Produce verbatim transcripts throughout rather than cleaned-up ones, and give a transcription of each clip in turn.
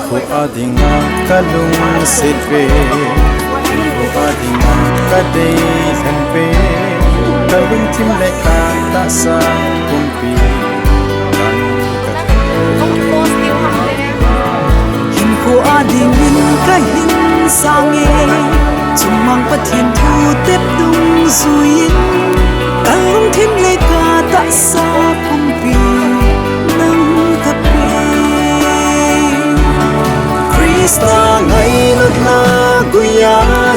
Kho a dinga ka lungset ve, kho a dinga ka deilhen ve, ka lungthim le ka tahsa pumpi nang ka thei. Hinkho a dingin ka hin sang e, Chungmang Pathen thu tep dungjuiin, ka lungthim le ka tahsa pumpi nang ka pe. Christa ngailutna guia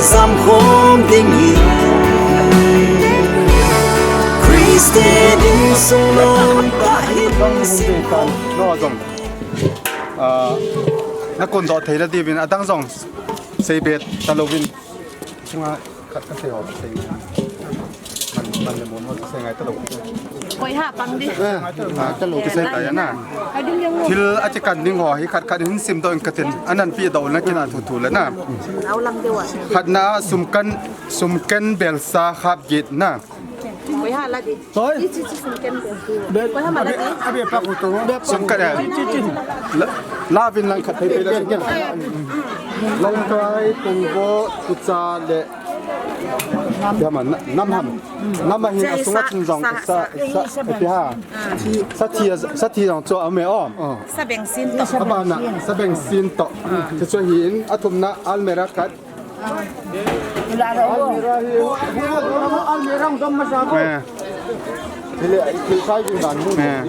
jamkhom dingin, Christian insung lom tah hin sin. No jong, ah, na kondoh theina diuvin adang jong seibe talouvin, chunga khat ka sei ho sei ngai. Man, man le mon ho sei ngai talou. Koi ha pang di. Eh, ah, talou ka sei tai na. Ka ding jong. Thil a kikan ding ho hi khat khat hin simdoh ing katin. Anan pi doh na kina thu thu le na. Au lang deuh a. Khatna sumken, sumken belsa khap get na. Koi ha la di. Toi. Chi, chi, chi, sumken belsa. Koi ha ma la di. Abi, abi pa ko to. Sumken, eh. Chi, chi, chi. La, la vin lang khat phei phei la. Longkai, Pungvo, Kucha le Yama, na-, Namham. Nam ahin asunga chun jong sa, sa, sa, sa, sa, sa, sa, sa thi, sa thi jong chu aume o. Sa bengsin to. Abana, sa bengsin to. Chu chu hin, athumna almirah khat. Almirah hi, almirah jong dom masa ko. Eh. Hile, thil sai ding dan mu. Eh.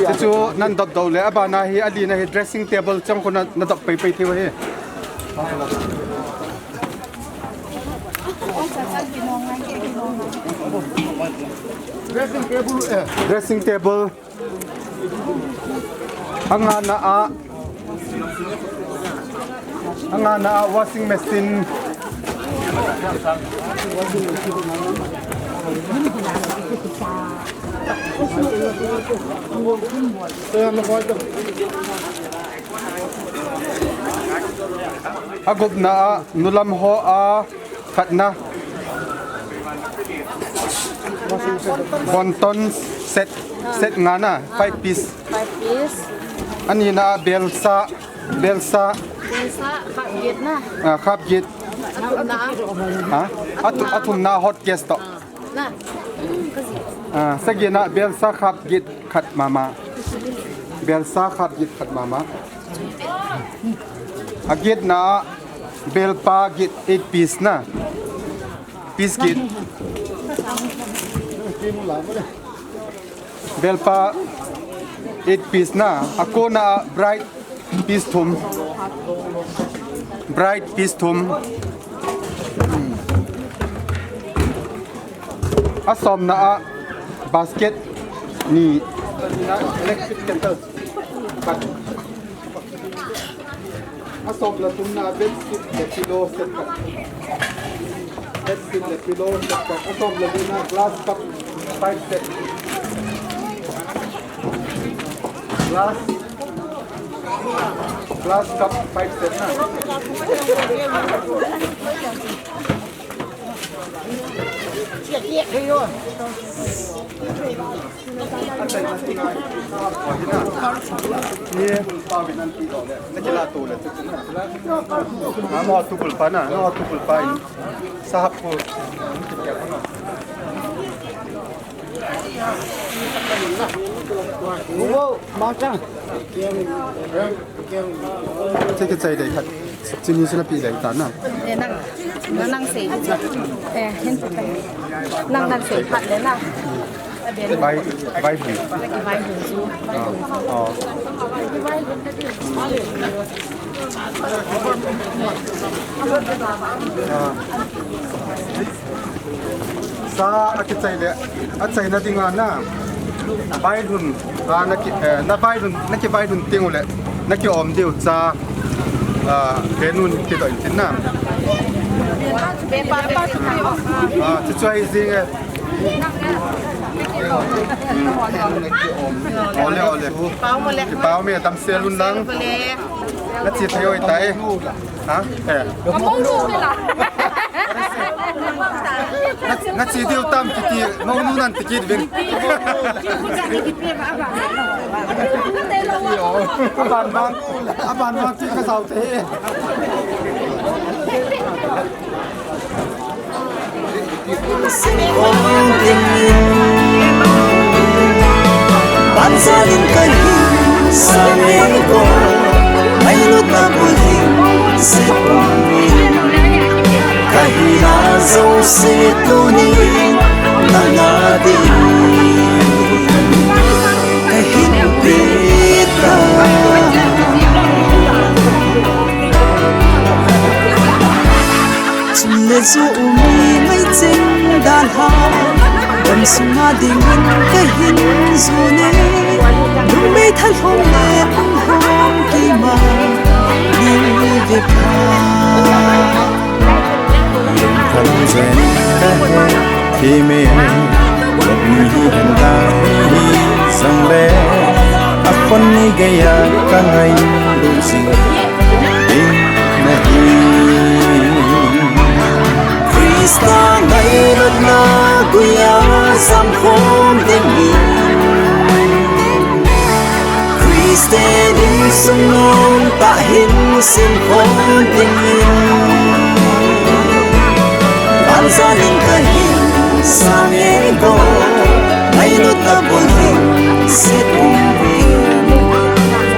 Chu chu nan dop dou le, abana hi, alina hi dressing table chang ko na, na dop pei pei thei hi. Dressing table, eh. Dressing table. Angana a. Angana a washing machine. Agupna a nulam ho a khatna. Bonton set, set ngana, five piece. Five piece. Anina a belsa, belsa. Belsa, khap get na. Ah, khap get. Athumna. Ha? Athumna. Athumna hot case to. Na. Ah, sagina belsa khap get khat mama. Belsa khap get khat mama. Agetna belpa get eight piece na. Piece get. Belpa eight piece na. Akona bright piece thum. Bright piece thum. Asomna a basket ni. Electric kettle. Asomna thumna bedsheet le pillow set khat. Bedsheet le pillow set khat. Asomna lina glass cup five set. Glass, glass cup five set na. Che kichai dei khat. Chini chu na pi dei ta na. Eh, nang, nang sei. Eh, hin. Nang, nang sei phat le na. Vai, vai hun. Vai hun chu. Oh, oh. Ah. Sa akichai le, achaina dinga na. Vailhun, a, na ki, eh, na vailhun, na kivailhun teng ule, na kiom diu cha, a, venun kidoh in tin na. A, chu chu ahi jing e. Ole, ole. Kipah ume, damsel un lang. Na che thei oi tai. Ha? Eh. Ka mong lu la. Na, na chi diu tam kiti, no nu nan tikit vin. Aban bang, aban bang ki ka sau te. Banjalin kahin sang e go, ngailutna bulhing sepum in, kahina jouse tunin nanga din kahin pe ta. Chule chu umi mai cheng dalha, damsunga dingin kahin jun e. Lungmei thalhom le umlhom keima nei ve pha. Khan jen kahe thime, lop ni hi hen dang ni hi jong le, akhon ni geiya kangailut jing ding nahi. Christa ngailutna guiya jamkhom dingin, Christian insung nom tah hin simkhom dingin, banjalin kahin sang e go, ngailutna bulhing sepum in,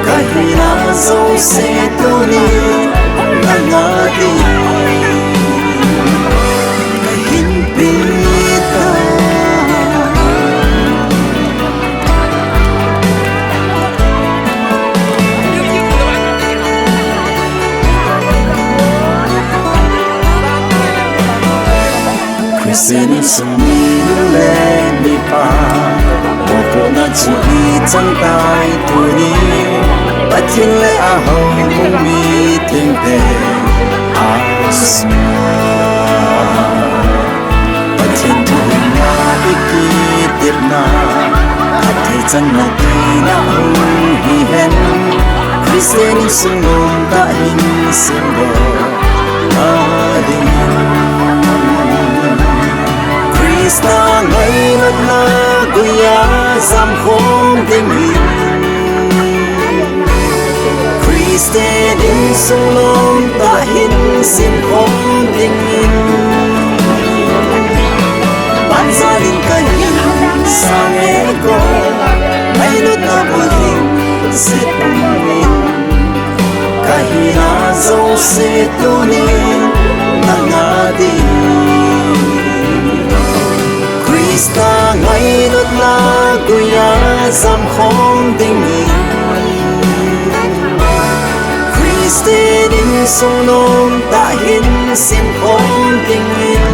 kahina jouse tunin nanga din kahin pe ta. Christian insung minu le mipa, mopohna chu ichang tai tuni, Pathen le ahoubung mi thengte asung a. Pathen thu hina i kitepna, athei channa tina hung hihen, Christian insung nom tah hin simdoh a ding. Christa ngailutna guiya jamkhom dingin, Christian insung nom tah hin simkhom dingin, banjalin kahin sang e go, ngailutna bulhing sepum in, kahina jouse tunin nanga din Christa ngailutna guiya jamkhom dingin, Christian insung nom tah hin simkhom dingin,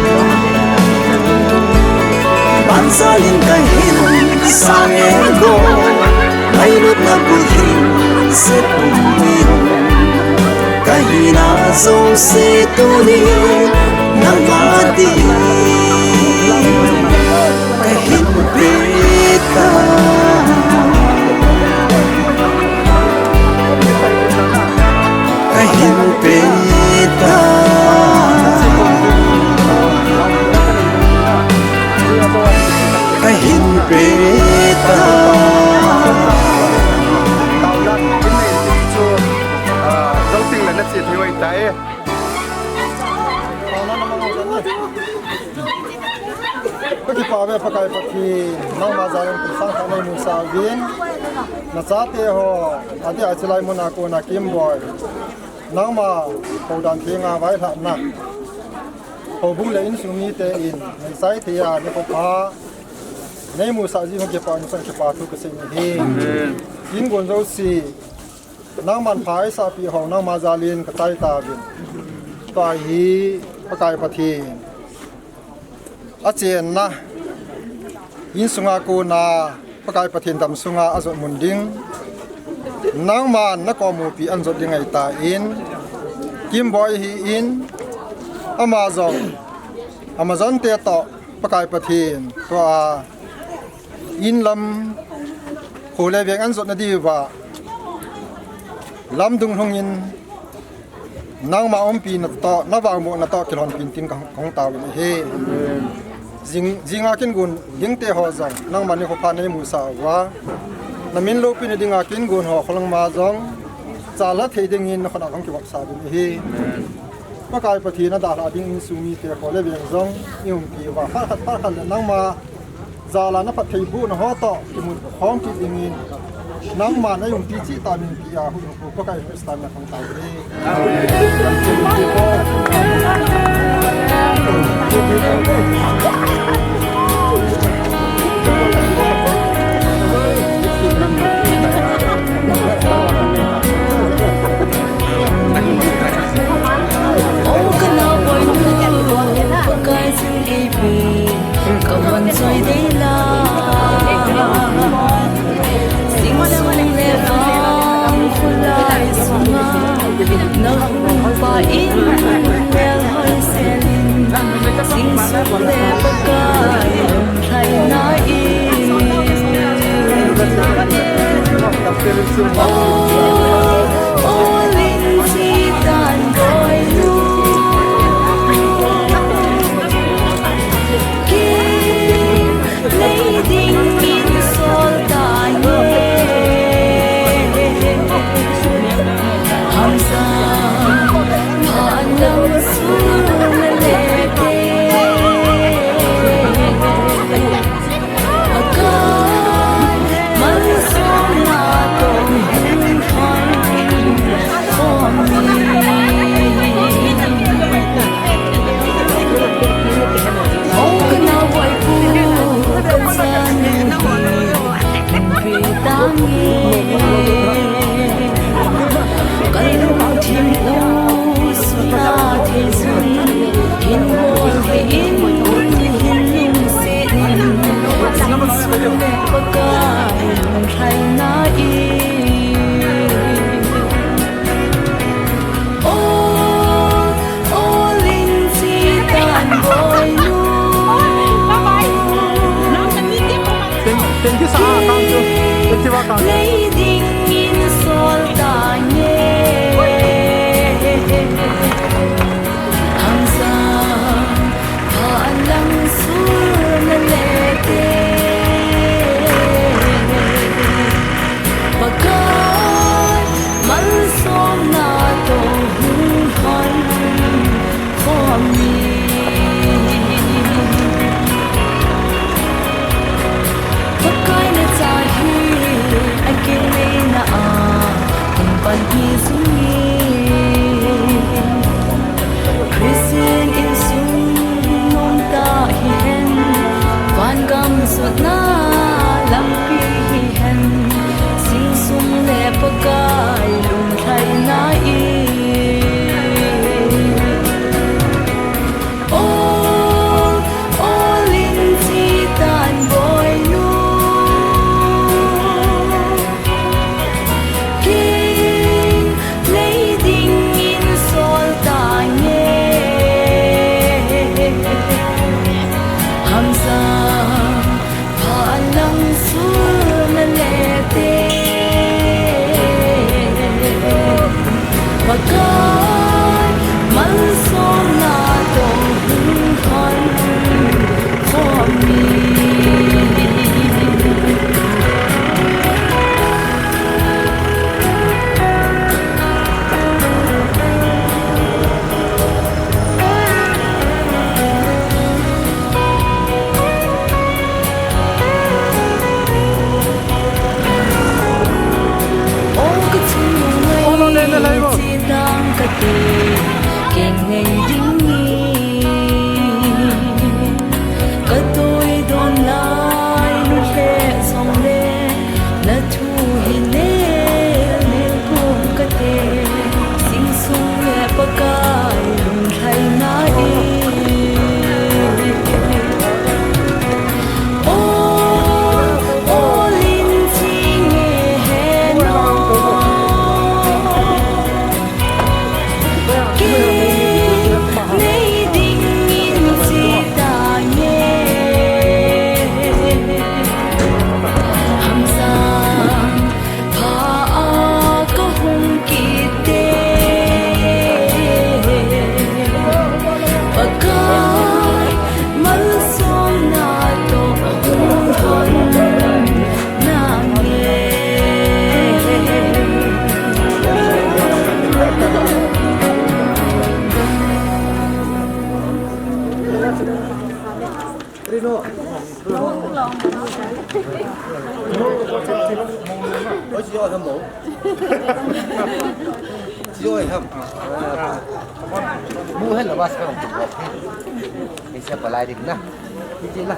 banjalin kahin sang e go, ngailutna bulhing sepum in, kahina jouse tunin nanga din kahin pe ta. Kahin pe ta. Kahin pe ta. Ka kipah uve Pakai Pathen, nangma jalin kum sang khat nei musah uvin. Na chate ho, adeh a chilai muna kona Kimboi, nangma houdan thenga vailhahna, houbung le insung mite in nei chai thei a, nei khopha nei musah jeh u kipah, nei chang kipah thu kasei ahi. Amen. Ingon jouse, nangman pha eisahpeh u, nangma jalin kachai tauvin. Tua hi Pakai Pathen, achenna, insunga kona Pakai Pathen damsunga ajot mun ding, nangman nakom mupi anjot ding ahitan, Kimboi hi in, ama jong, ama jonte toh, Pakai Pathen, tua in lam kho le veng anjotna diuva, lamdung lhungin, Nangma umpi natoh, navangboh natoh kilhonpi in tin kahung taovin ahi. Jing, jinga kin gon dingte ho jong, nangma nikho pha neimusah uva, namin loupina dinga kin gon ho kholangma jong, chalha thei dingin nakhut a kahung kivopsah uvin ahi. Pakai Pathen a dalha ding insung mite ho le veng jong, i umpi uva, phat khat, phat khat le nangma jal a na phattheibohna ho toh kimu khom kit dingin, nangma na umpi cheh tauvintin, Pakai Christa min a kahung tao e. Ka van soi dei la, sing sung le vang khulai sunga, na hung pa in mel hoi selin, sing sung le Pakai lhai na in. Oh, oh, ling si tan koi lu. Thank you, sir. Ah, thank you. Thank you, sir. Pakai, malsomna toh hung hon khom in. Pakai, nacha hi akineina a hung pan hi jing in. Christian insung nomtah hihen, vangam sutna lampi hihen, sing sung le Pakai lunglhaina in. Oh, oh, ling si tan boi nu. King, lei dingin sol tange. Hamsa, pha lang sul na le te. Pakai, malsomna toh hung hon khom in. O ka chung ngai, chi dang ka ti, keng nei ding ni. Ka tui don lai nu le zong le, na thu hi ne, ne pum ka te, sing sung le Pakai lunglhaina i. No. Oi, si oi ham mo. Si oi ham. Mu hen la bas ka. Ni se palai dik na. Ni la.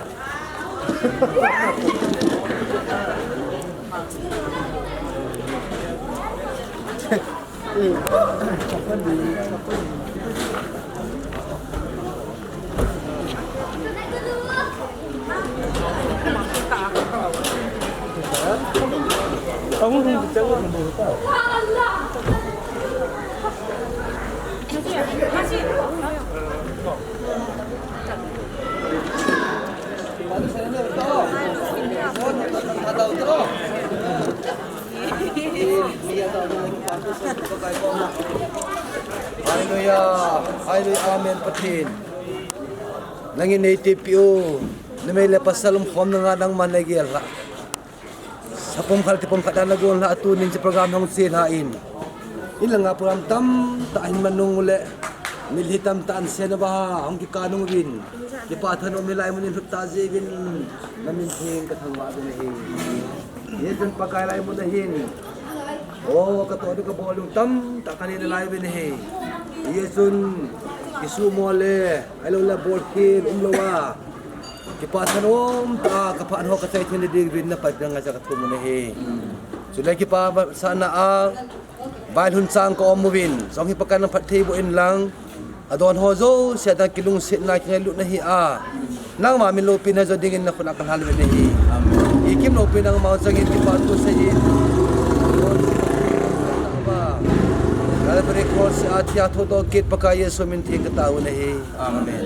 Hallelujah. Hallelujah. Amen. Pathen, nangin neitepeh u, numei le pasal umkhom nanga nangman nagel lha. Sapum khat, tipum khat dan nagon lha, tunin hiche program hung che lha in. Inlanga program tamtah ahin man nung uleh, mitlhi tamtah ahin sen uva, hung kikah nung uvin. Kipah thanom, hilai mun in lhut tah jeh uvin, namin theng kathangvah uvin ahi. Hijeh chun Pakai, hilai mun ahin, o, katoh ding kabol ding tamtah kanei nalai uvin ahi. Hijeh chun, kisuhmo le, ahilouleh bolkhel umlouva, kipah thanom tah a kaphat ho kachai theina ding uvin na Pathen ngaicha kathum u ahi. Chule kipah sahna a, vaihom chang ka um uvin, jong hi Pakai nang phattheiboh inlang, adon ho jouse a ding kilungsetna kingailutna hi a, nangma min loupina jo dingin nakhut a kalhan uvin ahi. Ikim loupina nangma changin kipah thu seiyin, Calvary Cross a thia thoudoh kit Pakai Jesu min theng katao u ahi. Amen.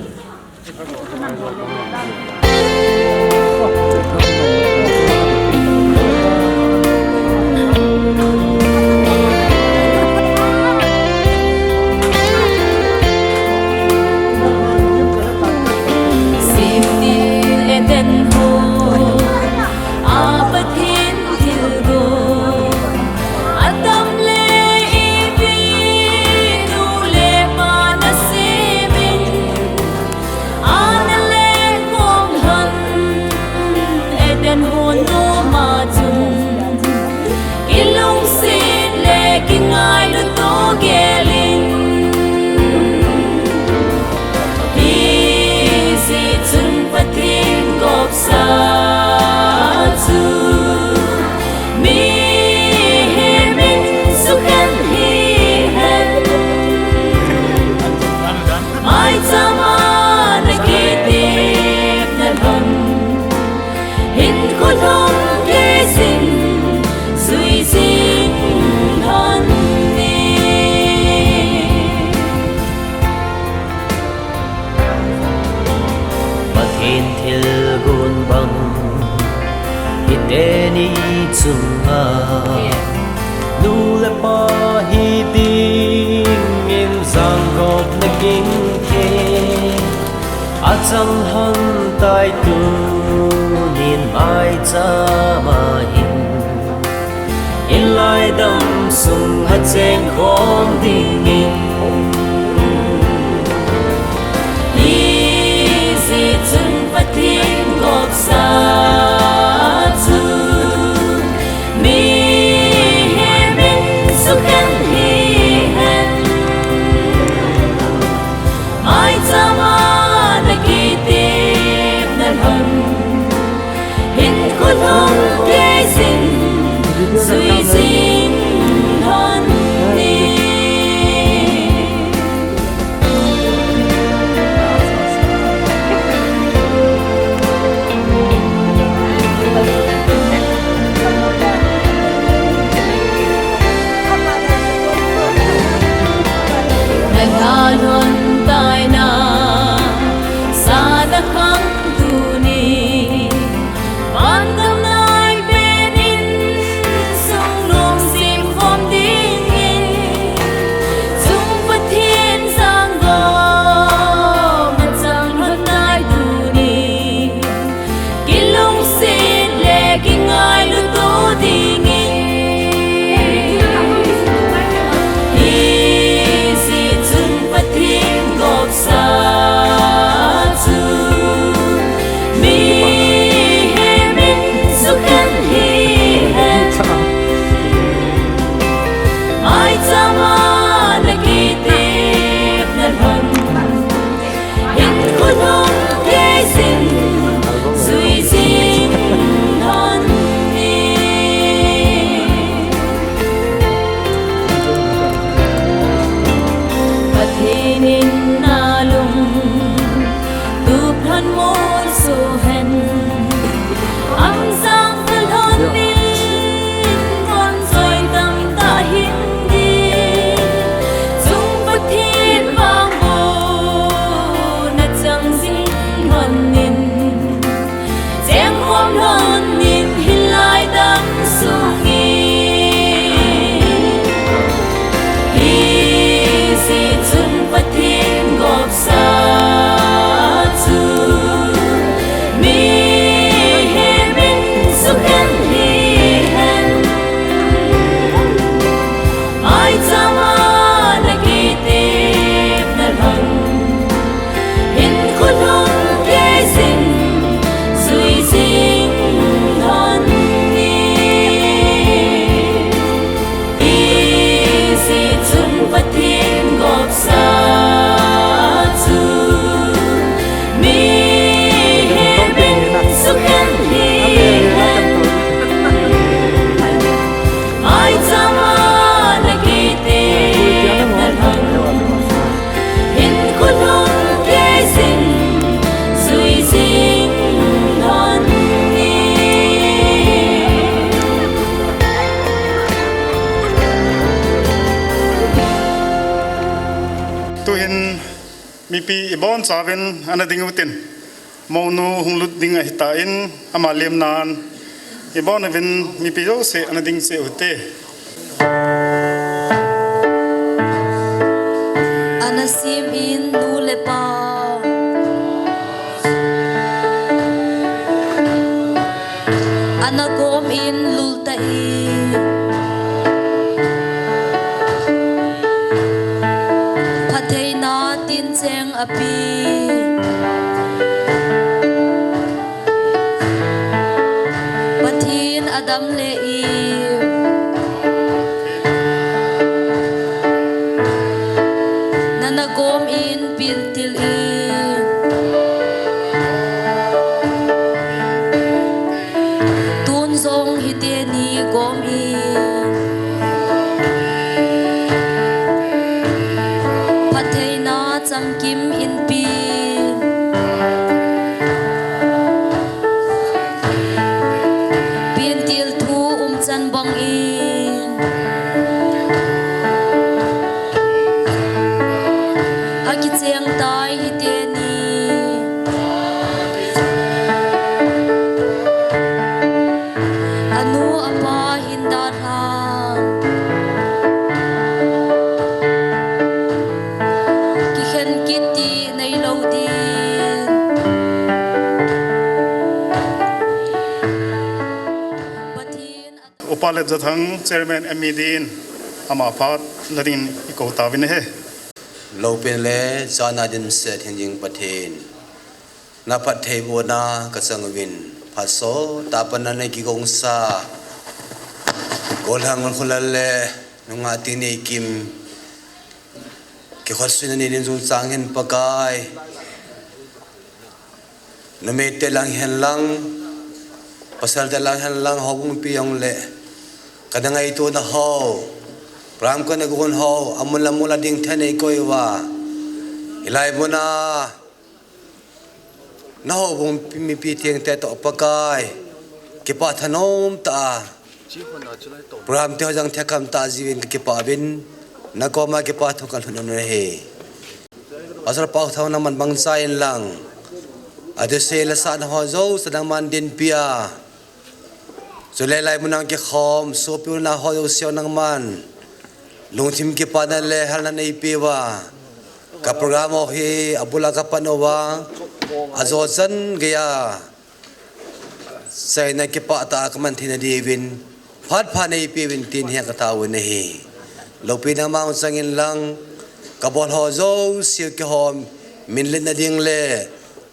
Eden ho a Pathen thilgon, Adam le Evi nu le pa na semin, ana le hong lhon Eden hon nom a chun, kilungset le kingailu toh gelin, hijeh chun Pathen gopsa chu mihem in sukhen hihen, maicham a na kitepna lhon, hinkho lhung kei jing, jui jing lhon in. Pathen thilgon bang hiteni chunga nu le pa hi dingin jangkop na ging thei, achang lhon tai tunin maicham a hin, inlai dam sung a cheng khom dingin. Hijeh chun Pathen gopsa chu mihem in sukhen hihen, maicham a na kitepna lhon, hinkho lhung kei jing, jui jing lhon in. Tuhin mipi ibon chauvin ana ding utin, mounu hung lut ding ahitan, ama liam nan ibon uvin mipi jouse ana ding cheh ute. Ana sim in nu le pa, ana gom in lul ta in, phattheina tin cheng a pi. Pathen Adam le Eve, nana gom in pintil in, tun jong hiteni gom in, phattheina changkim in pi. Pintil thu umchan bang in, akicheng tai hiteni. Anu apa hin dalhan, kikhen kiti neilou din. Pathen Upa Letjathang, Chairman M E din, ama phat nading ikou tauvin ahi. Loupina le jana dimset hingjing Pathen, na phattheibohna kachang uvin, phat sot tah a pat na nei kigongsa, Golhang Khulal le Nungah Tingneikim, kikhosuina nei din chungchang hin Pakai, numei te lang hen lang, pasal te lang hen lang, houbung pi jong le, kana ngaitona ho, program kana gon ho, amun le amun a ding thei nei koi uva, hilai muna na houbung mipi theng te toh Pakai, kipah thanom tah a program te ho jong thei kham tah jiuvin kakipah uvin, na koma kipathu kalhun u ahi. Pastor Paothang nangman mangcha in lang, athusei le asahna ho jouse nangman dinpi a, chule hilai muna kikhom sopi u nao ho jouse nangman lungthim kipana le halna neipe uva, ka program ho hi abul a kapan uva, ajo chan gei a chaina kipah tah a kaman theina diuvin phat pha neipe uvin tin hi kataovin ahi. Loupina mang chang in lang, kabol ho jouse kihom, min letna ding le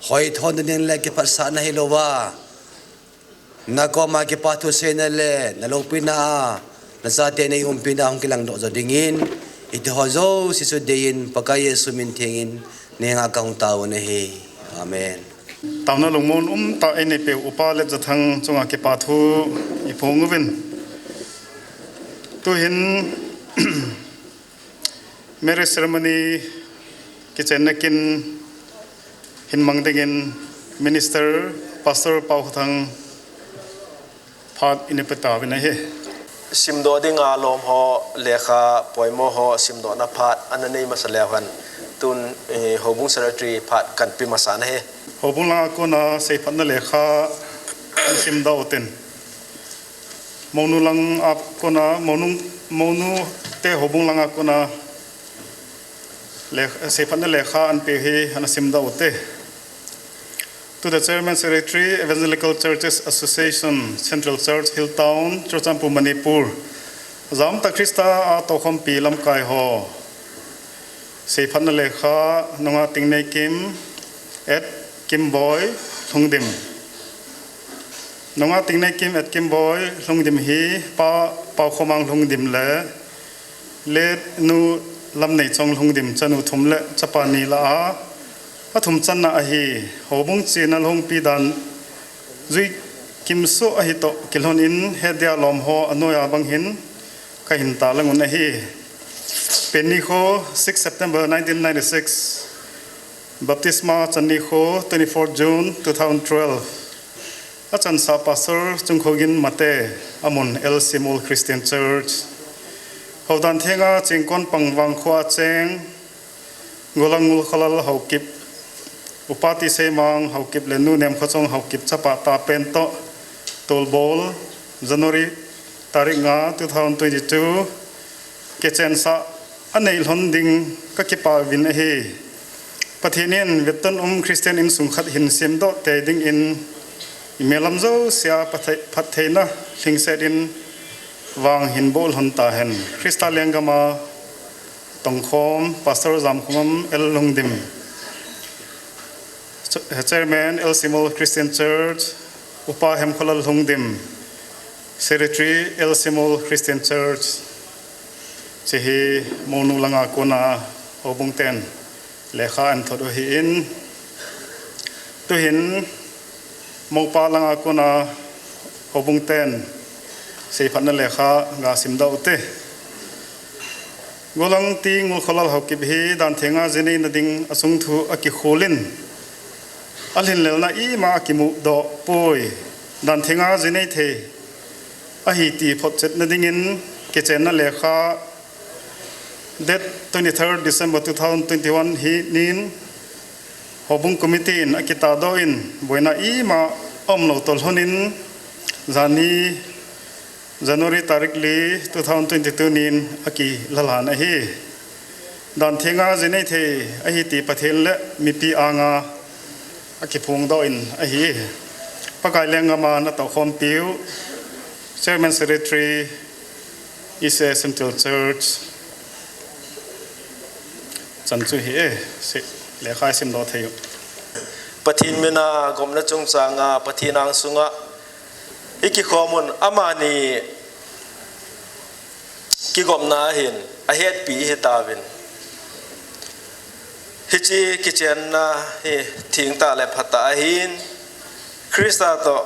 hoithona ding le kiphatsahna hilouva, na koma kipathu seina le na loupina a, na chate nei umpina hung kilangdoh jo dingin, hiti ho jouse chu deiyin Pakai Jesu min theng in nei henga kahung taovin ahi. Amen. Taona lungmon umtah einei peu Upa Letjathang chunga kipathu iphong uvin, tuhin marriage ceremony kichenna kin hin mang dingin Minister Pastor Paokhothang phat ina pe tauvin ahi. Simdoh dinga lom ho lekha poimo ho simdohna phat ana nei masa leu hen, tun, eh, Houbung Secretary phat kahin pe masa ahi. Houbung langa kona seiphatna lekha ana simdoh utin, mounu langa kona, mounu, mounu te houbung langa kona le, seiphatna lekha ana pe hi ana simdoh ute. To the Chairman Secretary, Evangelical Churches Association, Central Church, Hill Town, Churachandpur, Manipur. Jamta Christa a toukhompi lamkai ho. Seiphatna lekha, Nungah Tingneikim at Kimboi Lhungdim. Nungah Tingneikim at Kimboi Lhungdim hi Pa Paokhomang Lhungdim le Late Nu Lamneichong Lhungdim chanu thum le chapa ni lah a, athum channa ahi. Houbung chena lhungpi dan jui kimsoh ahi toh kilhon in, hetdia lom ho anoiya bang hin kahin talang un ahi. Pen nikho, six September nineteen ninety-six. Baptisma chan nikho, twenty-four June two thousand twelve. Achansah Pastor Chungkhogin Mate, amun L C Mol Christian Church. Houdan thenga Chingkon pang Vangkho a cheng Golang Ngulkholal Haokip, Upa Tiseimang Haokip le Nu Nemkhachong Haokip chapa tapen toh, tolbol, January tarik nga, two thousand twenty-two, kichensah anei lhon ding kakipah uvin ahi. Pathen in vetton um Christian insung khat hin semdoh tei dingin, imellam jousea phatthei-, phattheina lhingset in vang hin boh lhon tahen. Christa lenggam a tongkhom, Pastor Jamkhomam L Lhungdim, Ch-, Chairman, L Simol Christian Church, Upa Hemkholal Lhungdim, Secretary, L Simol Christian Church, hiche hi Monu langa kona houbung ten lekha ahin thot u ahin, tuhin Mongpa langa kona houbung ten seiphatna lekha gasimdoh ute. Golang T Ngulkholal Haokip hi Danthenga jinei nading achung thu akikholin, alhinlelna ima akimudoh poi. Danthenga jinei thei ahi ti photchetna dingin kichenna lekha date twenty-third December two thousand twenty-one hi nin Houbung Committee in akitahdoh in, boina ima aumlou toh lhonin, janhi January tarik li, two thousand twenty-two nin akilhalhan ahi. Danthenga jinei thei ahi ti Pathen le mipi anga akiphongdoh in ahi. Pakai lenggam a natoukhompiu, Chairman Secretary, East Central Church, chan chu hi e, se, lekha isimdoh thei u. Pathen mina gopna chungchanga, Pathen angsunga ikikhom un, amani kigopna ahin ahetpi ihitauvin. Hiche kichenna hi thengtah le phatah ahin, Christa toh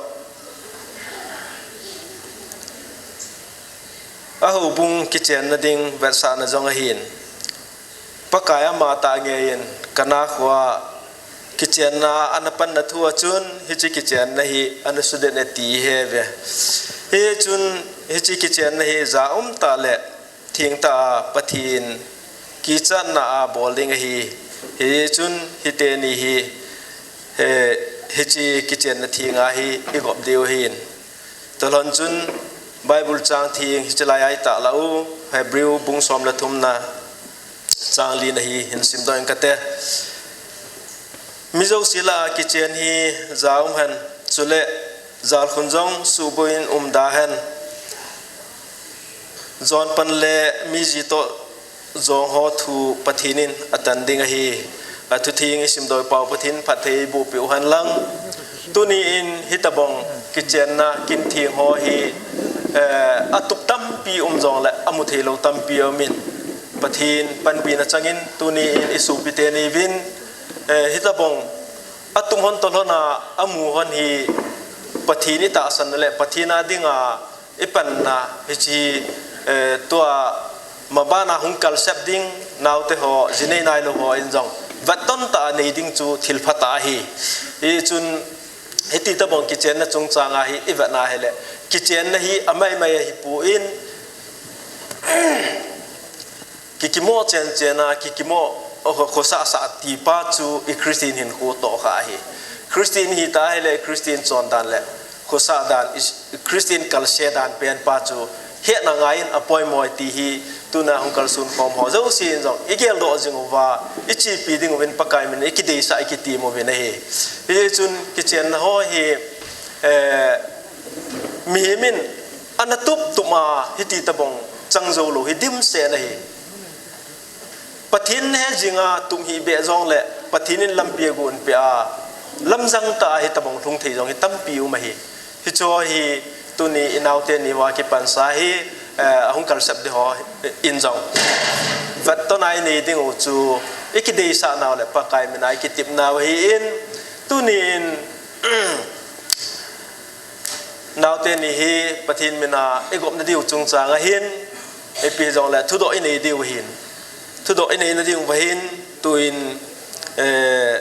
ahoubung kichenna ding vetsahna jong ahin. Pakai amatah ngeiyin Kana khoa kichenna ana panna thu a chun, hiche kichenna hi ana sudet e ti ihe uve. Hichun hiche kichenna hi jaum tah le thengtah a Pathen kichatna a bol ding ahi. Hichun hiteni hi, he, hiche kichenna thenga hi igop diu ahin. Tulhon chun Bible chang theng hiche lai a itahlah u, Hebrew bung som le thumna chang lina hi hin simdoh inge kate. Mi jouse lah a kichen hi jaum hen, chule jalkhun jong suhboh in umda hen. Jonpan le miji toh jong ho thu Pathen in atan ding ahi. Athutheng isimdoh pau Pathen phatthei eiboh peh u hen lang. Tuni in hitobang kichenna kin theng ho hi, eh, atup tampi um jongle amu theilou tampi aumin, Pathen panpina changin tuni in isopi teni uvin, eh, hitobang atum hon toh lhon a amu hon hi Pathen itahsanna le Pathen a dinga ipanna hiche, eh, tua mabana hung kalsep ding naote ho, jinei nailou ho in jong vetton tah a nei ding chu thil phatah ahi. Hichun hiti tobang kichenna chungchang a hi ivetna hile, kichenna hi amaimai ahipon, kikimo chenchen a, kikimo, o, kho, khosah sah tipa chu i Christian hinkho toh kha ahi. Christian hita hile, Christian chondan le khosah dan, i, Christian kalse dan pen pa chu hetna ngaiyin apoimo e ti hi tuna hung kalson khom ho jousen jong igeldoh jing uva, ichepi ding uvin Pakai min ikideisah, ikitem uvin ahi. Hichun kichenna ho hi, eh, mihem in ana tup tup a hiti tobang chang jou lou hi dimset ahi. Pathen he jinga tum hih beh jongle Pathen in lampi agon peh a, lamjang tah a hitobang lhung thei jong hi tampi um ahi. Hiche hi tuni inaote ni uva kipansa hi, eh, ahung kalsep ding ho in jong vetton a inei ding u chu ikideisah nau le Pakai mina ikitep nau ahin, tuni in naote ni hi Pathen mina igopna diu chungchang a hin, ipi jongle thudoh inei diu ahin. Thudoh inei na diu ahin, tuin, eh,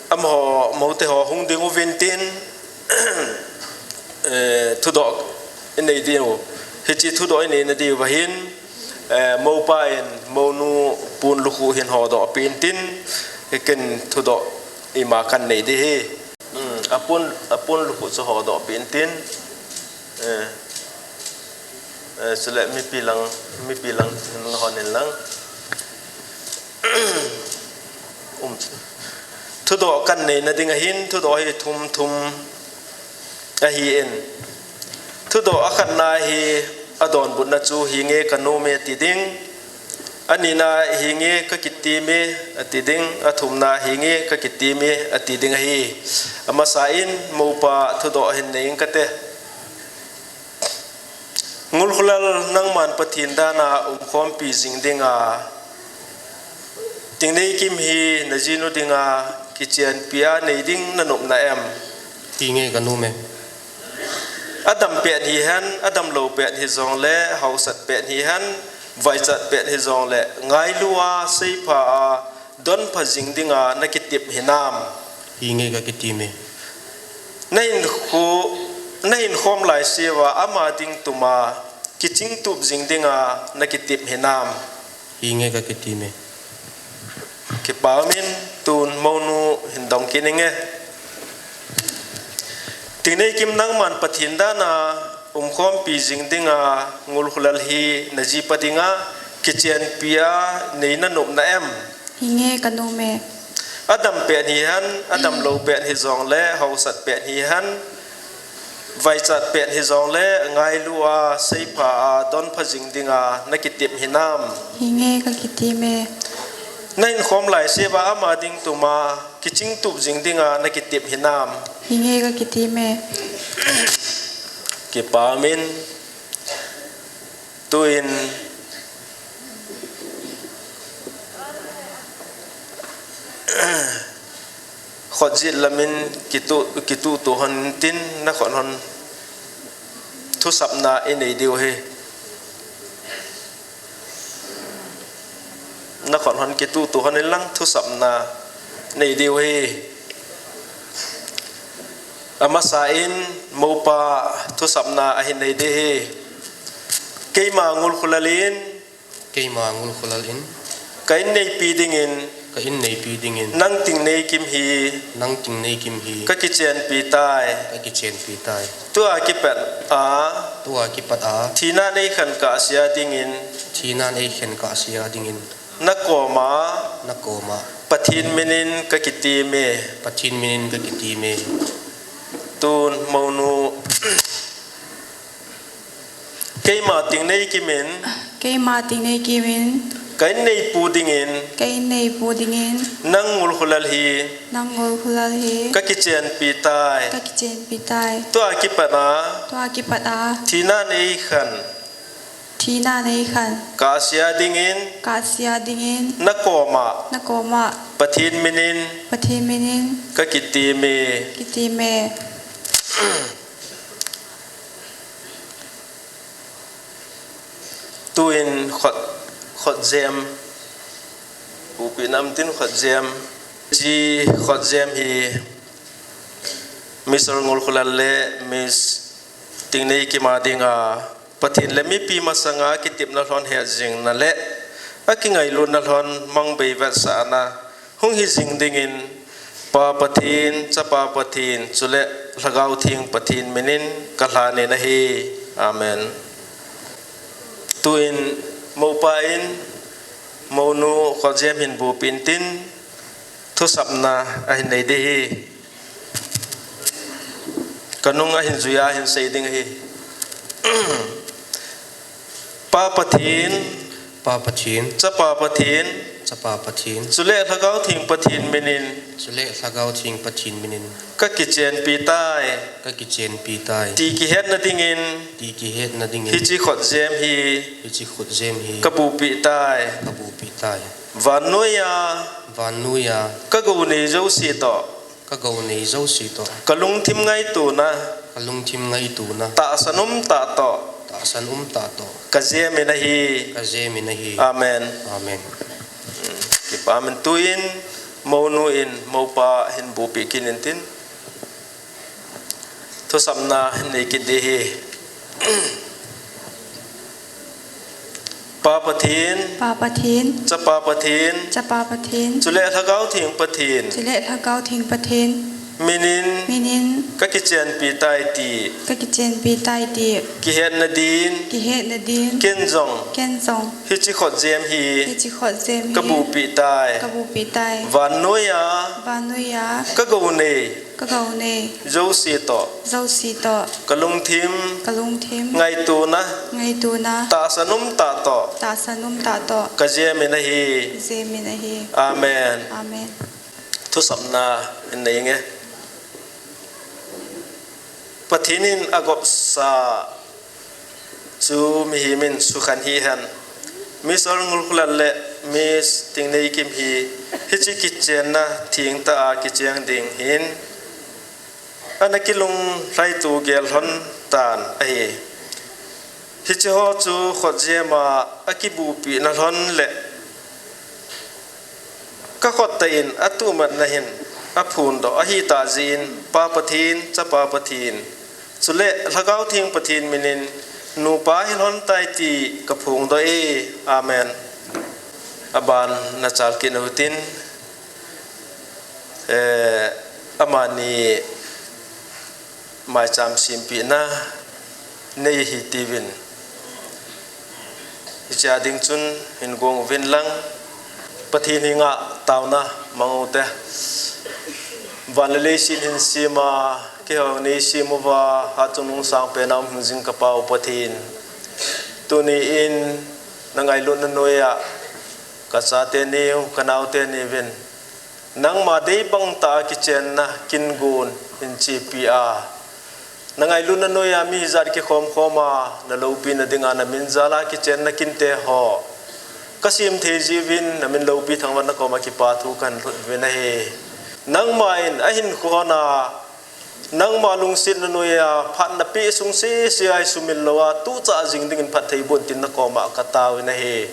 amaho, moute ho hung ding uvin tin, eh, thudoh inei diu. Hiche thudoh inei na diu ahin, eh, Mopa in monu pon lukhuh hin hodoh peh in tin, ken thudoh ima kanei ding ahi. Hmm, apon, apon lukhuh chu hodoh peh in tin. Eh, eh, chule mipi lang, mipi lang, hon in lang. Um, thudoh kanei nading ahin, thudoh hi thum thum ahin. Thudoh akhatna hi adonbutna chu hinge kanom e ti ding. Anina hinge kakitem e ati ding, athumna hinge kakitem e ati ding ahi. Amasa in mopa thudoh hin nei ing kate. Ngulkhulal, nangman Pathen dana umkhompi jing dinga, Tingneikim hi najinu dinga kichenpi a nei ding nanopna em? Hinge kanom e. Adam pet hihen, adamlou pet hijongle, hausat pet hihen, vaichat pet hijongle, ngailu a, seipha a, donpha jing dinga nakitep hinam? Hinge kakitem e. Nahinkho, nahinkhom laiseuva ama ding tuma kichingtup jing dinga nakitep hinam? Hinge kakitem e. Kipa umin, tun monu hin dong kit inge. Tingneikim, nangman Pathen dana umkhompi jing dinga Ngulkhulal hi najipa dinga kichenpi a nei nanopna em? Hinge kanom e. Adam pet hihen, adamlou pet hijongle, hausat pet hihen, vaichat pet hijongle, ngailu a, seipha a, donpha jing dinga nakitep hinam? Hinge kakitem e. Nahinkhom laiseuva ama ding tuma kichingtup jing dinga nakitep hinam? Hinge kakitem e. Kipa umin, tuin khutjet lamin kitu, kitutu hon tin, nakhut hon thusapna inei diu ahi. Nakhut hon kitutu hon in lang, thusapna nei diu ahi. Amasa in mopa thusapna ahin nei ding ahi. Keima Ngulkhulal in. Keima Ngulkhulal in. Ka in neipi dingin. Ka in neipi dingin. Nang Tingneikim hi. Nang Tingneikim hi. Kakichenpi tai. Kakichenpi tai. Tua kipat a. Tua kipat a. Thina neikhen kahsea dingin. Thina neikhen kahsea dingin. Nakoma. Nakoma. Pathen minin kakitem e. Pathen minin kakitem e. Tun monu. Keima Tingneikim in. Keima Tingneikim in. Ka in neipu dingin. Ka in neipu dingin. Nang Ngulkhulal hi. Nang Ngulkhulal hi. Kakichenpi tai. Kakichenpi tai. Tua kipat a. Tua kipat a. Thina neikhen. Thina neikhen. Kahsea dingin. Kahsea dingin. Nakoma. Nakoma. Pathen minin. Pathen minin. Kakitem e. Kitem e. Tuin khut, khutjem. Bupi nam tin khutjem. Hiche khutjem hi Mister Ngulkhulal le Miss Tingneikim a dinga Pathen le mipi masanga kitepna lhon hetjingna le akingailutna lhon mangbei vetsahna hung hijing dingin, Pa Pathen, Chapa Pathen, chule Lhagao Theng Pathen minin kalhan in ahi. Amen. Tuin mopa in monu khutjem hin bupi intin, thusapna ahin nei ding ahi. Kanung ahin juiya ahin sei ding ahi. Pa Pathen. Pa Pathen. Chapa Pathen. Chapa Pathen. Chule Lhagao Theng Pathen minin. Chule Lhagao Theng Pathen minin. Kakichenpi tai. Kakichenpi tai. Ti kihetna dingin. Ti kihetna dingin. Hiche khutjem hi. Hiche khutjem hi. Kabupi tai. Kabupi tai. Vannoiya. Vannoiya. Kagou nei jouse toh. Kagou nei jouse toh. Kalungthim ngaitona. Kalungthim ngaitona. Tahsan umtah toh. Tahsan umtah toh. Kajem in ahi. Kajem in ahi. Amen. Amen. Hmm. Kipa umin tuin, monu in, mopa hin bupi kit intin. Thusapna hin nei kit ding ahi. Pa Pathen, Pa Pathen, Chapa Pathen, Chapa Pathen, chule Lhagao Theng Pathen, chule Lhagao Theng Pathen, minin, minin, ka kichenpi tai ti, ka kichenpi tai ti, kihetna din, kihetna din, ken jong, ken jong, hiche khotjem hi, hiche khotjem hi, ka bupi tai, ka bupi tai. Vannoiya, vannoiya, ka gou nei, ka gou nei, jouse toh, jouse toh, ka lungthim, ka lungthim, ngaitona, ngaitona, tahsan um tah toh, tahsan um tah toh, ka jemin ahi, ka jemin ahi. Amen. Amen. Thusapna in nei nge. Pathen in agopsa chu mihem in sukhen hihen. Mister Ngulkhulat le Miss Tingneikim hi hiche kichenna thengtah a kicheng ding hin ana kilunglhai tu gel lhon tan ahi. Hiche ho chu khotjem a akibupina lhon le ka khottah in atuhmatna hin aphondoh ahitah jeh in Pa Pathen, Chapa Pathen, chule Lhagao Theng Pathen minin nupa hi lhon tai ti ka phongdoh e. Amen. Aban na chal kit utin, eh, amani maicham sempina nei hitiuvin. Hichea ding chun hin gong uvin lang, Pathen henga taona mang ute. Van le leiset hin sema, keiho nei sem uva, hatchungnung sangpen a um hing jing ka Pa u Pathen. Tuni in na ngailutna noiya ka chate niu, ka naote niuvin nangma dei bang tah a kichenna kin gon hin chepi a, na ngailutna noiya mi hijat kikhom khom a, na loupina dinga na min jal a kichenna kinte ho ka sem thei jeh uvin, na min loupi thangvahna koma kipa thu kahin lhut uvin ahi. Nangma in ahinkho hon a, nangma lungsetna noiya phatna peh sung sese a hi sumil lou a, tuchah jing dingin phatthei boh in tin na koma ka taovin ahi.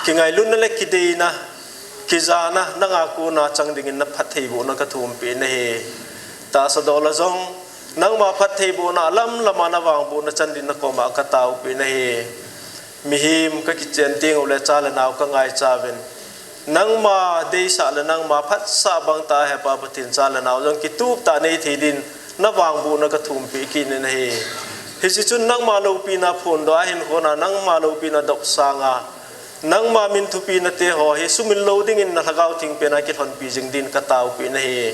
Kingailutna le kideina, kijana, nanga kona chang dingin na phatthei bohna ka thumpeh in ahi. Tahsa dol a jong, nangma phatthei bohna lam lam a na vangbohna chan din na koma ka taopeh in ahi. Mihem ka kichen teng uleh cha le nao ka ngaicha uvin, nangma deisah le nangma phatsah bang tah a hi Pa Pathen cha le nao jong kitup tah a nei thei din na vangbohna ka thumpeh kit in ahi. Hiche chun nangma loupina phondoh a, ahinkho hon a nangma loupina dopsang a, nangma min thupina te ho hi sumil lou dingin na Lhagao Theng pen a kilhonpi jing din ka taopeh in ahi.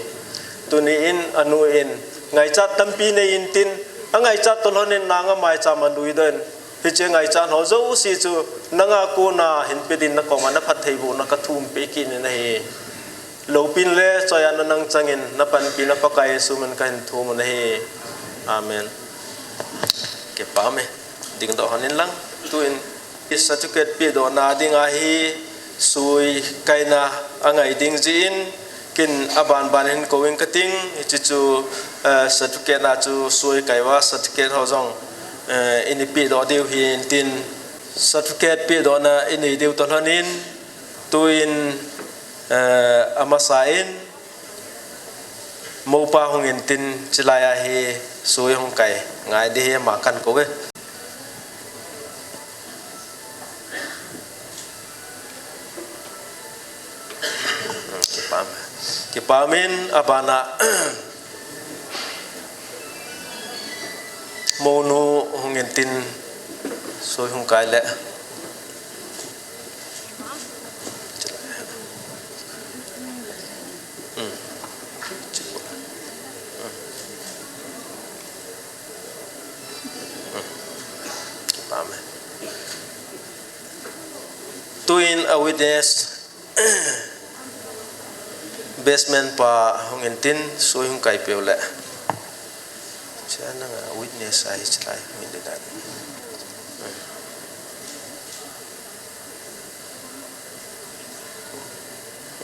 Tuni in anu in ngaichat tampi nei intin, angaichat toh lhon in nanga maicham a luidoh in, hiche ngaichat ho jouse chu nanga kona hin pe din na koma na phatthei bohna ka thumpeh kit in ahi. Loupina le choiatna nang chang in, na panpina Pakai Jesu min in ka hin thum u ahi. Amen. Kipa um e. Dingdoh hon in lang. Tuin certificate pedohna ding ahi, sui kaina angai ding jeh in, ken aban ban hin kou ing kating, hiche chu, eh, certificate na chu sui kai uva certificate ho jong, eh, in pedoh diu ahin tin, certificate pedohna in nei diu toh lhon in, tuin, eh, amasa in, Moupa hung intin, chulai a hi sui hung kai ngai ding ahi, ama kan kou e. Kipa um e. Kipa um in, abana mounu hung intin, sui hung kai le. Tuin a witness basement pa hung intin, sui hung kai peu le. Cha nanga witness ahi chulai hung intin dan.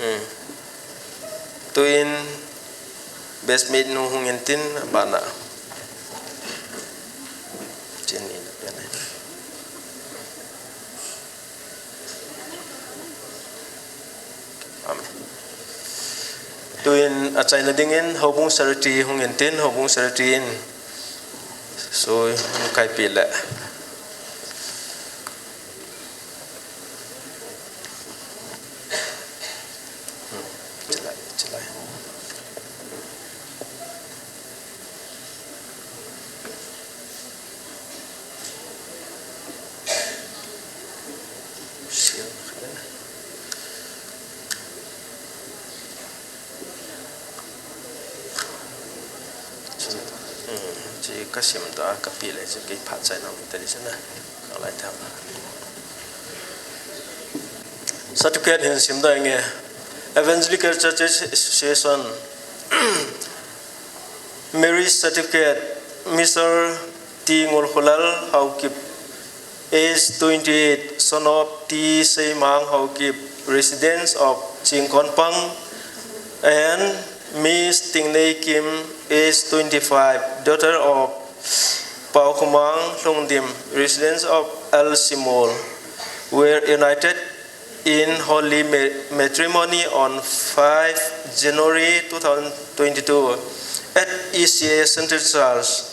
Hmm. Tuin best mate nu hung intin, abana. Chin ni na pen e. Amen. Tuin achaina dingin houbung secretary hung intin, houbung secretary in sui hung kai pe le. Ka sim ta, ka pi le chu kei phat chai nam ta di sana. Ka lai ta. Certificate hin sim da nge. Evangelical Churches Association. Marriage certificate, Mister T Ngulkhulal Haokip, age twenty-eight, son of T Seimang Haokip, residents of Chingkonpang, and Miss Tingnei Kim, age twenty-five, daughter of Paokhumang Lhungdim, residents of L Simol, were united in holy ma-, matrimony on five January two thousand twenty-two at E C A Centre Church.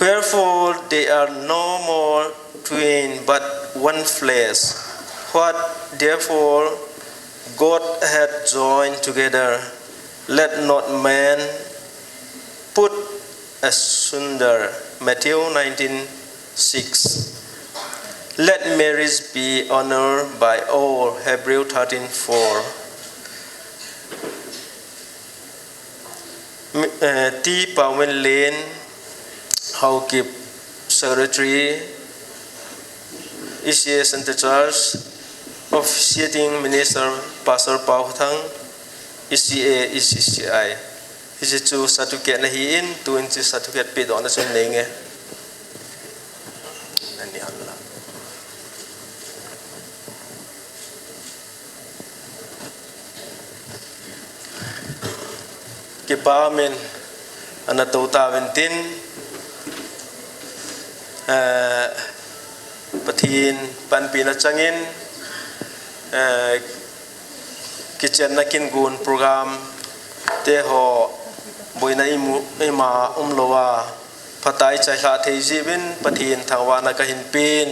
Wherefore they are no more twain, but one flesh. What therefore God hath joined together, let not man put asunder. Matthew nineteen six. Let marriage be honored by all. Hebrew thirteen four. Mi-, eh, T Paominlen Haokip, Secretary, E C A Centre Church, Officiating Minister, Pastor Paokhothang, E C A, E C C I. Hiche chu certificate na hi in, tu in chu certificate pe doh na chu nei nge. Nani hal la. Kipa min ana to ta vin tin, eh, Pathen panpina changin, eh, kichenna kin gun program te ho boina imu, ima umlou a, phatai chai lha thei jeh uvin Pathen thangvahna kahin pen.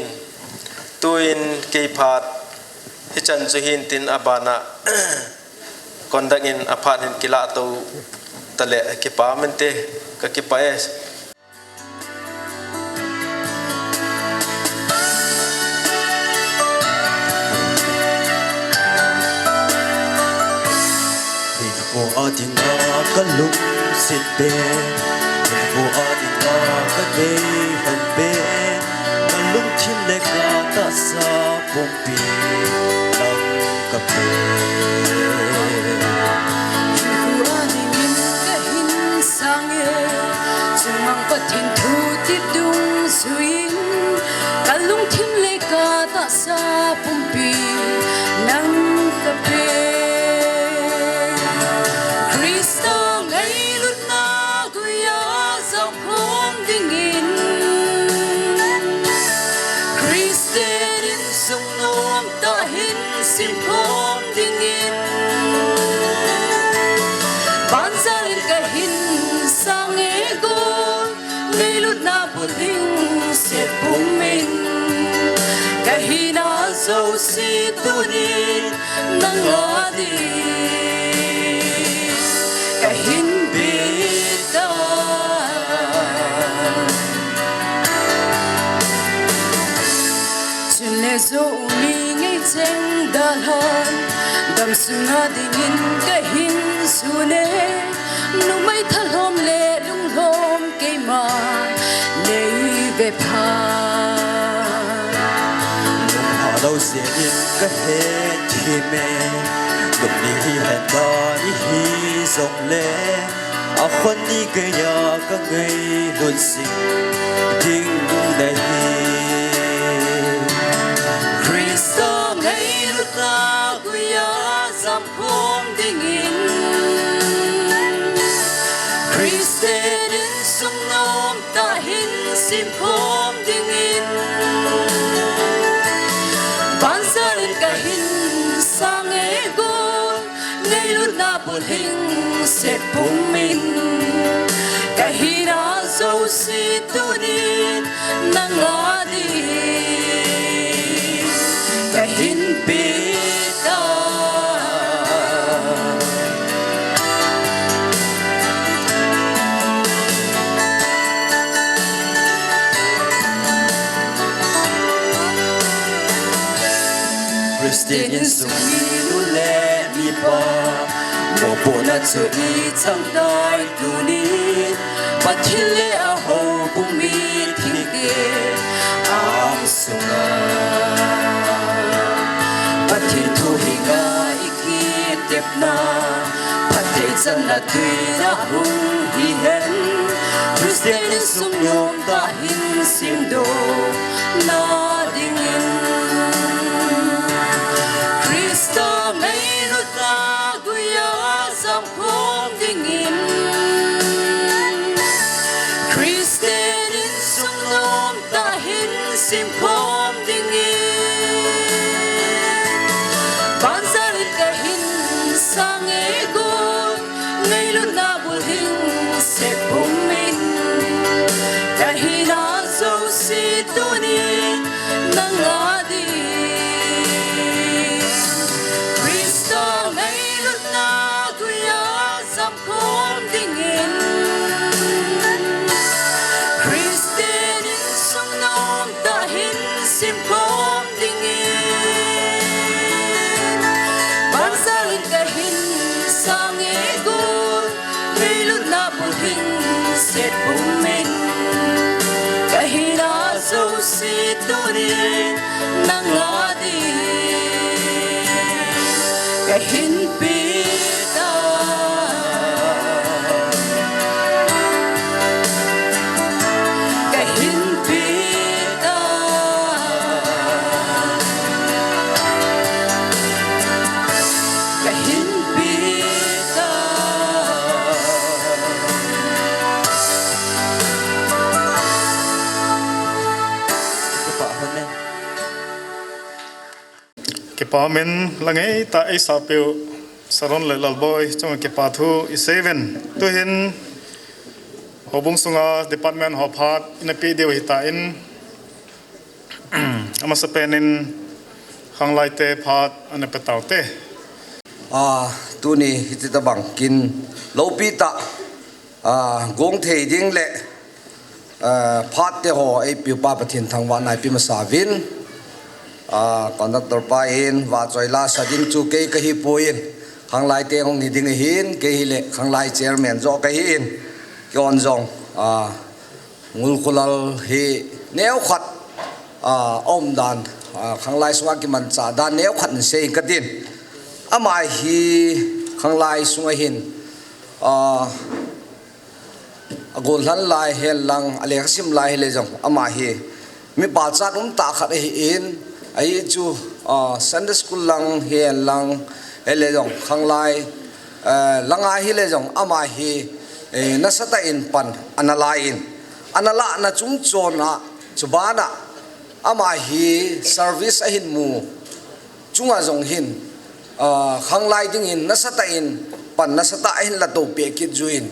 Tuin kei phat hichan chu hin tin abana conduct in aphat hin kilah to tale kipa min te ka kipa e. Hinkho a dinga ka lungset pen, hinkho a dinga ka deilhen pen, ka lungthim le ka tahsa pumpi nang ka pen. Hinkho a dingin ka hin sang e, chungmang Pathen thu ti dungjuiyin, ka lungthim le ka tahsa pumpi nang ka pen. Christa ngailutna guiya jangkhom dingin, Christian insung nomtah hin simkhom dingin, banjal in ka hin sang e Gol, ngailutna bulhingset pumin, ka hina jouse tunin nang a ding ka hin pe tai. Chule Zomi ngei cheng dalhan, damsung a dingin ka hin sun e, numei thalhom le lunglhom keima nei ve pha. Lungha lou jeh in ka hethem e, lungni hihen dan ihi jongle, akhon ni geiya ka ngailut jing ding nahi. Christa ngailutna guiya jangkhom dingin, Christian insung nomtah hin simkhom dingin, banjal in ka hin sang e Gol, ngailutna bulhingset pumin, ka hina jouse tunin nang a ding ka hin pe tai. Christian insung minu le mipa, mopohna chu ichang tai tunin, Pathen le a ho Chan la thina hung hi hen, Christian insung nom tah hin simdoh na dingin. Christa ngailutna guia jam khom dingin. Christian insung nom tah hin simkhom dingin. Banjal in ka hin sang e gun, ngailutna bulhing sep pum in. Ka hina jouse tuni nang a ding. Christa ngailutna guia jam khom dingin. Christian insung nom tah hin simkhom dingin. Banjal in ka hin sang e gun, ngailutna bulhing sep pum in. Ka hina jouse tuni nang a ding. Ka hinpi ta, ka hinpi ta, ka hinpi ta. Kipa hon e. Kipa min la ngeitah eisahpeh u Saron le Lalboi chunga kipa thu isei uvin. Tuhin houbung sunga department ho phat ina pe diu ahitan, amasapen in khanglaite phat ana pe taute. Ah, tuni hiti tabang kin loupi tah, ah, gong thei ding le, ah, phat te ho eipe upa Pathen thangvahna ipe masa uvin. Ah, conductor pa in vahchoi la sa ding chu kei kahi poi, khanglaite hung hi ding ahin, kei hile khanglai chairman joh kahin. Kei hon jong, ah, ngulkhulal hi neokhat, ah, aumdan, ah, khanglai sunga kimanchah dan neokhat in sei katin. Ama hi khanglai sunga hin, ah, agollhan lai hihen lang, alekhasim lai hile jong, ama hi mi pachat umtah khat ahin, ahi chu, ah, Sunday school lang hihen lang, hile jong khanglai, eh, langa hile jong, ama hi, eh, nasatah in pan ana la in, ana lahna chungchon a, chubana ama hi service ahin mu chunga jong hin, ah, khanglai dingin nasatah in pan nasatah ahin la toupeh kit jeh in,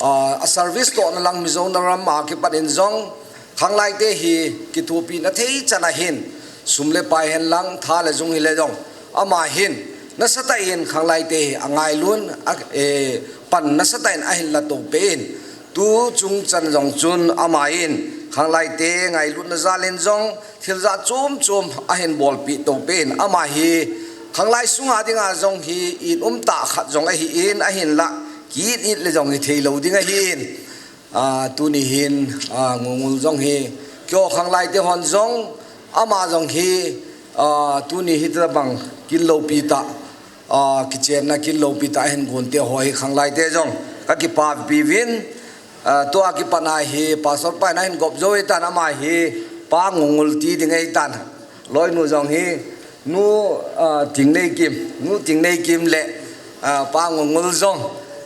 ah, a service tohna lang Mizoram a kipat in jong khanglaite hi kithopina thei chan ahin, sum le pai hen lang, tha le jung hile jong, ama hin nasatah in khanglaite hi angailun, a, eh, pan nasatah in ahin la toupeh in, tu chungchan jong chun ama in khanglaite ngailutna jal in jong thil jat chom chom ahin bolpeh toupeh in, ama hi khanglai sunga dinga jong hi it umtah khat jong ahin, ahinla ki it it le jong hithei lou ding ahin. Ah, tuni hin, ah, ngulngul jong hi, keiho khanglaite hon jong, ama jong hi, ah, tuni hitabang kin loupi tah, ah, kichenna kin loupi tah ahin gonte ho hi khanglaite jong kakipapi uvin. Ah, tua kipat a hi pastor pa in ahin gop jou ahitan, ama hi Pa Ngulngul ti ding ahitan. Loinu jong hi Nu, ah, Tingneikim, Nu Tingneikim le, ah, Pa Ngulngul jong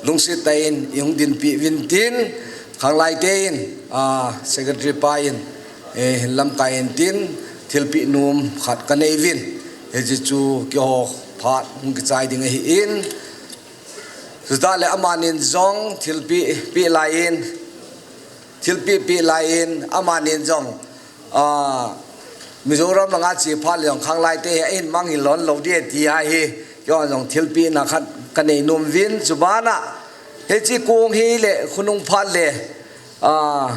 lungset tah in ihung dinpi uvin tin, khanglaite in, ah, secretary pa in, eh, hin lamkai in tin, thilpeh nom khat kanei uvin. Hiche chu keiho phat hung kichai ding ahin. Chutah le amanin jong thilpeh, peh lai in, thilpeh, peh lai in, amanin jong, ah, Mizoram langa che phat le jong khanglaite hi ahin mangil lhon lou ding ti ahi, keiho jong thilpehna khat kanei nom uvin, chubana hiche kong hile khonung phat le, ah,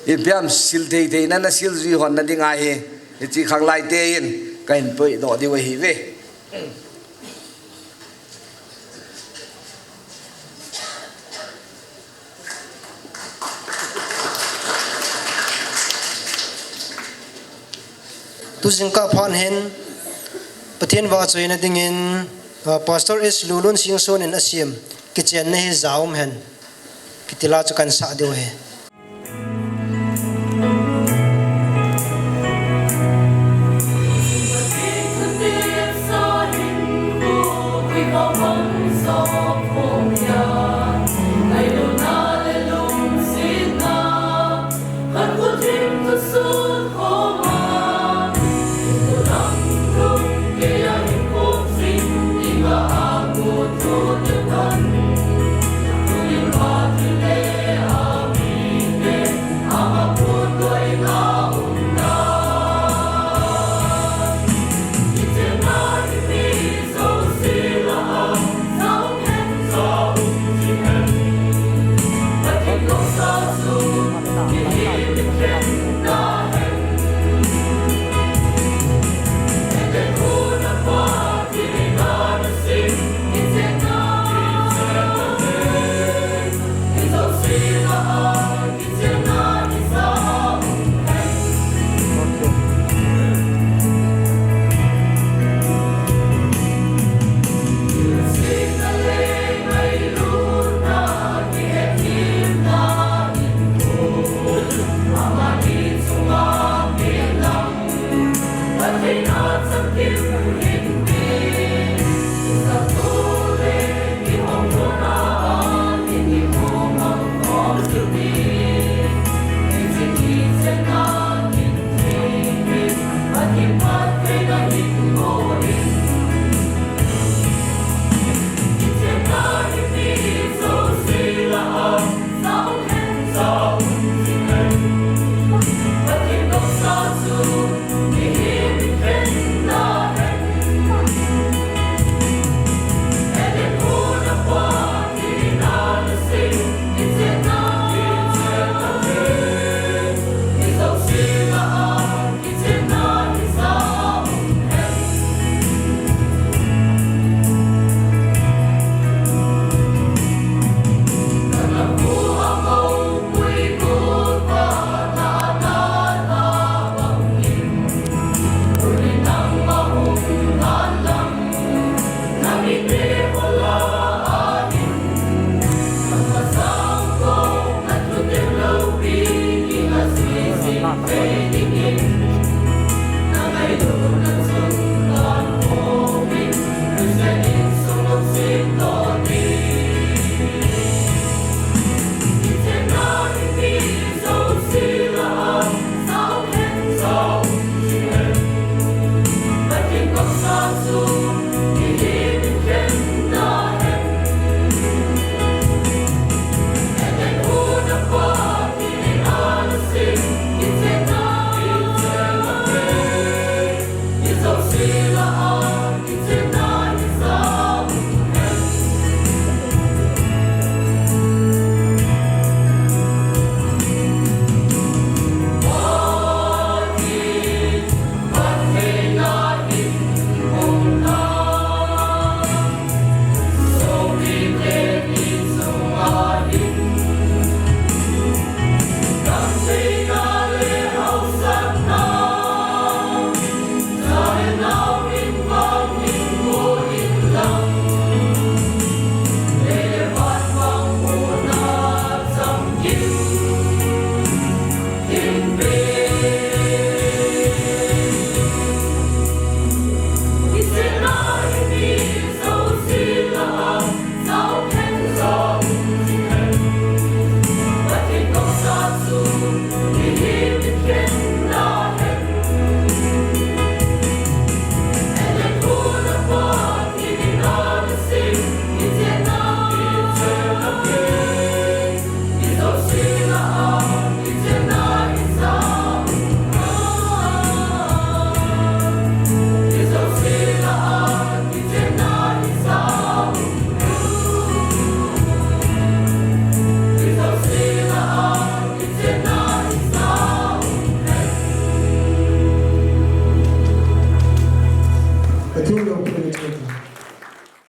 ipi ham sil thei theina nasil jui lhon na ding ahi, hiche khanglaite in kahin poidoh diu ahiuve. Tu jingkah phat hin Pathen vahchoina dingin, ah, Pastor S Lulun Singson in asem Kichenna hi jaum hen. Kiti la chu kan sah diu ahi.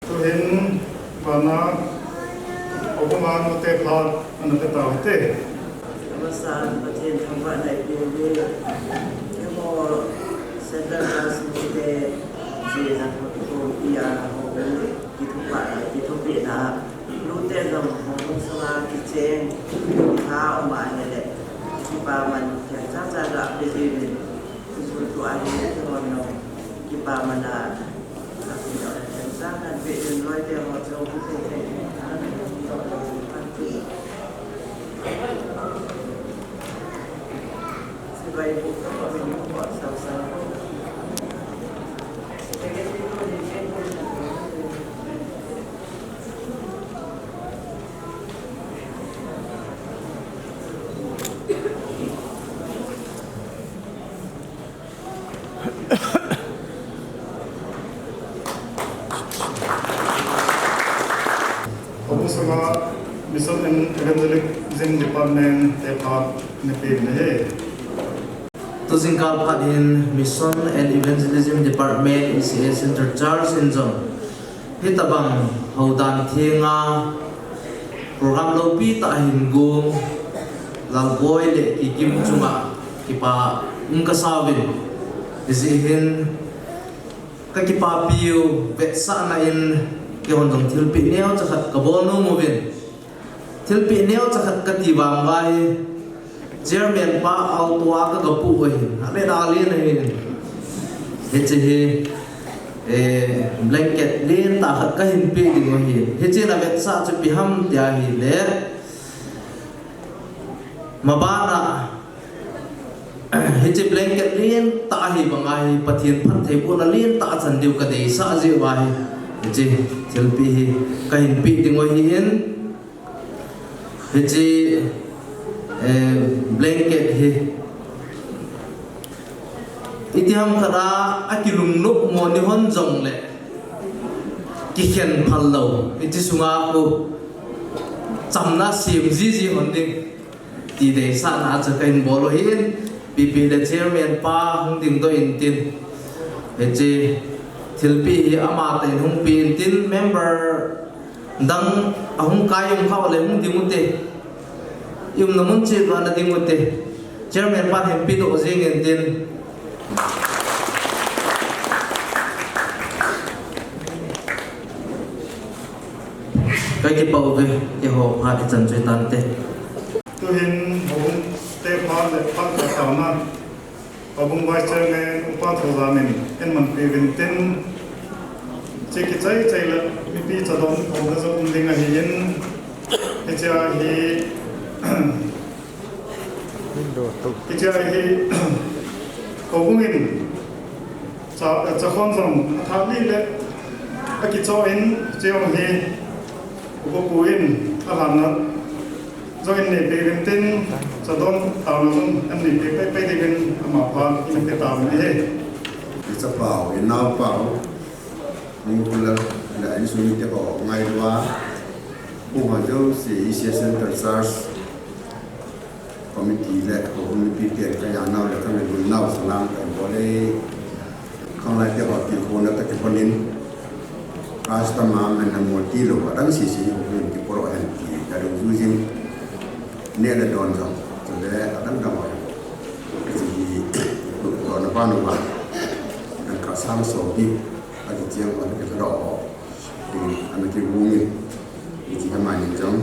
Tuhin, vana, Obaman Matephat, ana peta hite. Amasan, Pathen thangvahna ipe uve. Keiho Central Trust mite, chena ho, ipi a ho, kithupa, kithupina. Nute jong houbung sunga kicheng, ha um ahile, kipaman themcha cha ga pe diuvin, isultu ahi, kihon jong kipaman a, themcha kan pe diuvin, loite ho chu, Houbung sunga Mission and Evangelism Department te phat na pe na he. Tujingkah phat hin Mission and Evangelism Department, E C A Center Church in jong hitabang houdan thenga program loupi tah hin gong Lalboi le Kikim chunga kipa um kasa uvin, hijeh hin ka kipapiu vetsahna in keihon jong thilpeh neocha khat ka bol nom uvin. Thilpeh neocha khat ka ti vang uva hi, Chairman pa auto a ka ga pu u ahin, a le da len ahin. Hiche hi, eh, blanket lentah khat ka hin pe ding u ahin. Hiche na vetsah chu ipi ham ti ahile, mabana, hiche blanket lentah ahi banga hi Pathen phattheibohna lentah achan diu ka deisah jeh uva hi, hiche thilpeh hi ka hin pe ding u ahin. Hiche, eh, blanket hi itiham khat a, akilungnom mo ni hon jongle, kikhen phal lou, hiche sunga khu chamna sem jiji hon ding ti deisahna chu ka hin bol u ahin. Ipi ipi le Chairman pa hung dingdoh intin, hiche thilpeh hi amatah in hung pe intin, member dang ahung kai um kha le hung ding ute. I umna mun cheh uva na ding ute. Chairman pan hin pedoh jeng intin. Ka kipah uve, keiho phat ichan chu hitante. Tuhin houbung te phat le phat khat taona, houbung Vice Chairman Upa Thoujamin in manpi uvin tin, hiche kichai chai le mipi cha don khomna jong um ding ahin, hichea hi, hichea hi houbung in cha, chakhon jong athah lih le akichoh in, hiche jong hi Upa pu in alhanna jong in neipeh uvin tin, cha don taona jong in neipeh peh peh diuvin ama phat in pe tauvin ahi. I chapau, i naopau, ningkul le insung mite ho ngailua, hung ho jouse, E C A Center Church Committee le houbung mipite, ka jaonau le ka ngailutnau salam ka bol e. Khanglai te ho tilkhouna tah kibol in, customer man na mol tilou, adang sese houbung in kiporo hen ti ka dong ju jing. Neh le don jong, chule adang dang ho. Hiche hi donna ban uva, dangka sang som hi akicheng uva, ana kidoh ho ding ana kigong in, hiche hi amani jong,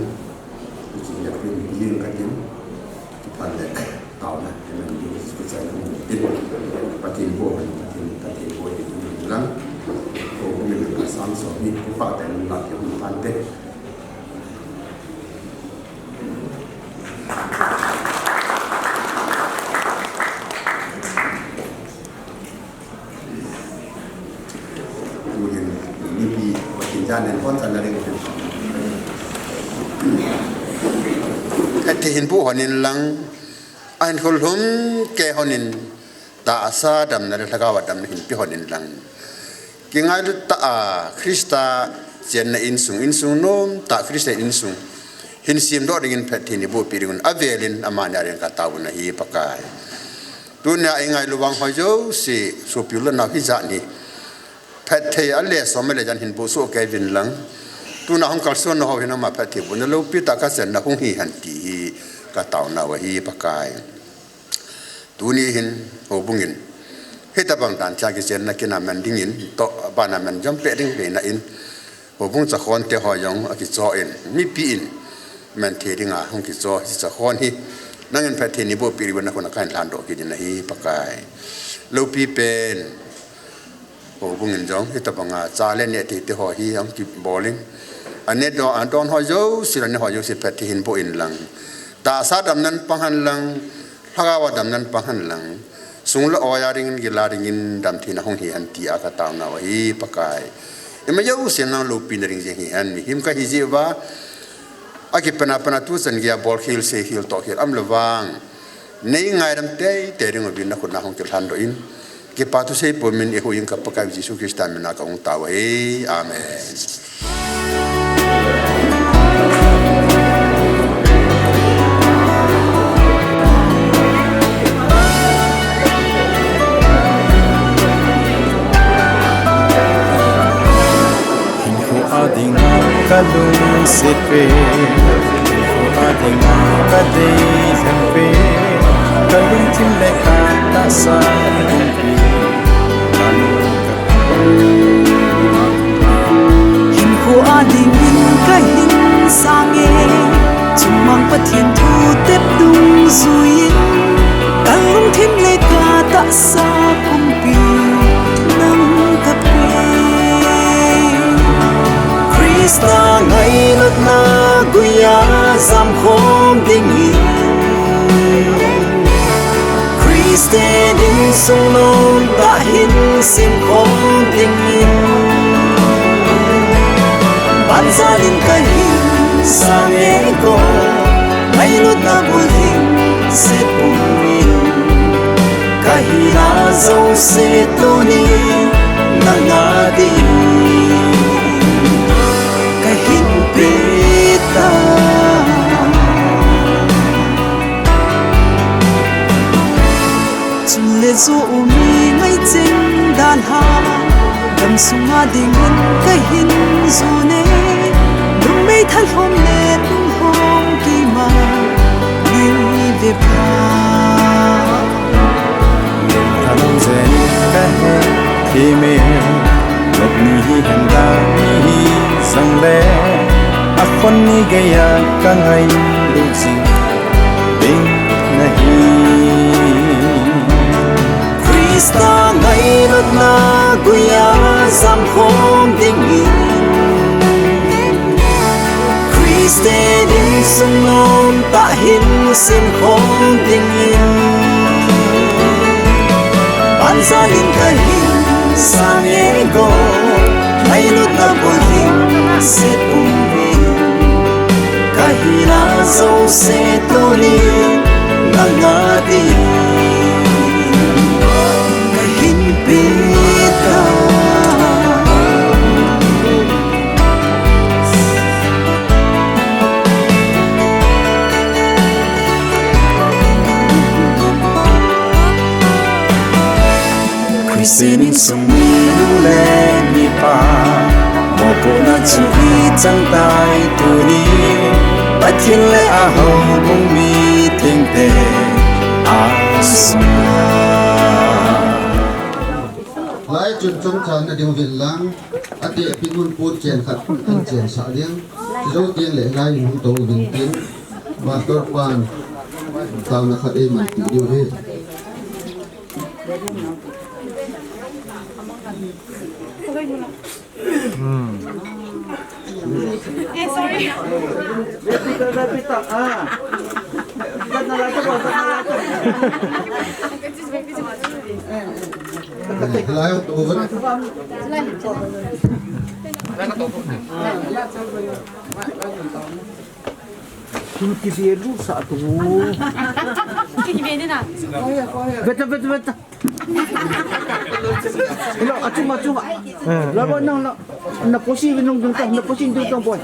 hiche hi apin ling katin, kipah le taona, amen, kichai le mun tin, Pathen boh, Pathen, Pathen boh in lang, ko min ka sang som hi kipah tah in la kihung tante. Tuhin mipi Pathen jal in hon chan na ding. Athi hin pu hon in lang, ahin khol lhum kei hon in, tahsa damna le lhagao a damna hin pe hon in lang. Kingailut tah a Christa chenna insung, insung nom tah Christa insung hin semdoh dingin phatthei neiboh peh diuvin avel in amani a ding ka taona ahi Pakai. Tunia i ngailu vang ho jouse, sopi u le nao hijat hi phatthei a le som a le jan hin boh soh kei uvin lang. Tuna hung kalson na ho hin ama phatthei bohna loupi tah a ka chenna hung hi hen ti hi ka taonau ahi Pakai. Tuni hin houbung in hitabang dan cha kichenna kina man dingin toh, bana man jom peh ding veina in, Houbung chakhon te ho jong akicho in, mipi in man thei dinga hung kicho hi chakhon hi. Nangin phatthei neiboh peh diuvin nakhut a kahin lhandoh kit in ahi Pakai. Loupi pen houbung in jong hitabanga cha le neh thei te ho hi hung kibol in, aneh don, adon ho jouse, aneh ho jouse phatthei hin boh in lang, tahsa damna in pang hen lang, lhagao a damna in pang hen lang, sung le oi a dingin, gil a dingin damtheina hung hi hen tia kataona u ahi Pakai. Ima jouse nang loupina ding jeng hi hen, mihem kahi jeh uva, akipana pana tuchan geiya bolkhel seikhel tohkhel aum le vang, nei ngaidam teitei ding uvin nakhut a hung kilhandoh in, kipa thu seipum in eihuhhingpa Pakai Jesu Christa mina kahung tao u ahi. Amen. Hinkho a dinga kalungset ve, hinkho a dinga kadei lheh ve, kalungthim le katahsa pumpi. Hinkho a dingin kahin sang e, chungmang Pathen thutep dungjuiyin, kalungthim le katahsa pumpi nang kape. Christa ngailutna guiya jamkhom dingin, Christian insung nomtah hin semkhom dingin, banjalin kahin sang e ko, ngailutna bulhingset pumin, kahina jouse tunin nanga din kahin peh tai. Chule jou mi ngaicheng dalha, gamsunga dingin kahin jon e, numei thalhom le lunglhom keima neive pha. Lungthim jen kahe thei me, lop ni hihen dan ni hijongle, akhon ni geiya kangailut jing ding nahi. Christa ngailutna guiya jamkhom dingin, Christian insung nomtah hin semkhom dingin, banjalin kahin sang e ko, ngailutna bulhingset pumin, kahina jouse tunin nanga din kahin peh tai. Christian insung minu le mipa, mopohna chu ichan tai tuni, Pathen le ahoubung mi thengte asunga. Lai chun chomcha na ding uvin lang, ati api nun put chen khat an chensah ding. Jou teng le lai hung tou uvin tin, Pastor pan taona khat eimanpi diu ahi. Eh, sorry. Thil kive lu sa tu. Kive ni na. Veta, veta, veta. Lo, achung, achung. Lo, lo, nang, lo. Na posi vinung dung ta, na posi dung ta, boy.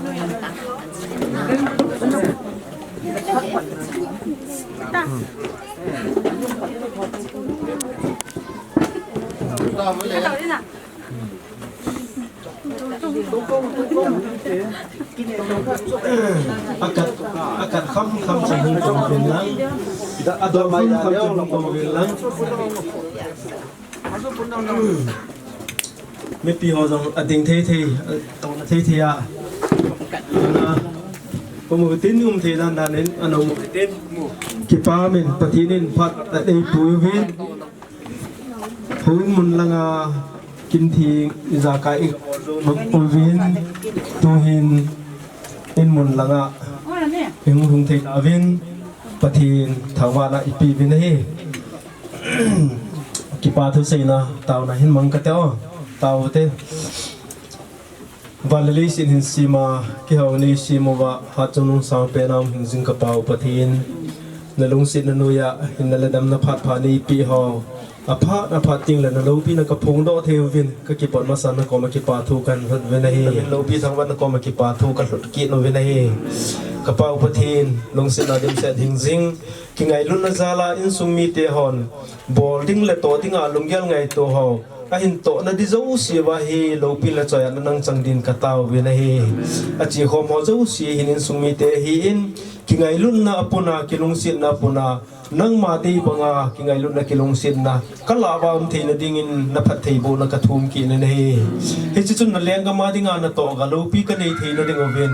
Akat, akat kham kham chang hi tong pen lang. Adom kham kham chang hi tong pen lang. Mipi ho jong ading thei thei, atouna thei thei a, ana, komu tin um thei dan dan in, ana um tin. Kipa min Pathen in phat adei pui uvin. Houin mun langa kin theng ijakai i uvin, tuhin in mun langa i hung hung thei tauvin, Pathen thangvahna ipi uvin ahi. Kipa thu seina tauna hin mang kate o, tau te. Van le leiset hin sema, kihou nei sem uva, hatchungnung sangpen a um hingjing ka Pau Pathen. Na lungsetna noiya hinna le damna phat pha neipeh ho, aphat aphat tengle na loupina ka phongdoh thei uvin, ka kipot masang na koma kipa thu kahin lhut uvin ahi. Na min loupi thangvahna koma kipa thu ka lhut kit uvin ahi. Ka Pau Pathen, lungsetna dimset hingjing, kingailutna jala insung mite hon bol ding le toh dinga lunggel ngaito ho ahin tohna di jouse uva hi loupina le choiatna nang chang din ka tauvin ahi. Achekhom ho jouse hin insung mite ahin, kingailutna apuna, kilungsetna apuna, nangma dei banga kingailutna kilungsetna ka lah uva um theina dingin na phattheibohna ka thum kit in ahi. Hiche chun na lenggam a dinga natoh ga loupi ka nei theina ding uvin,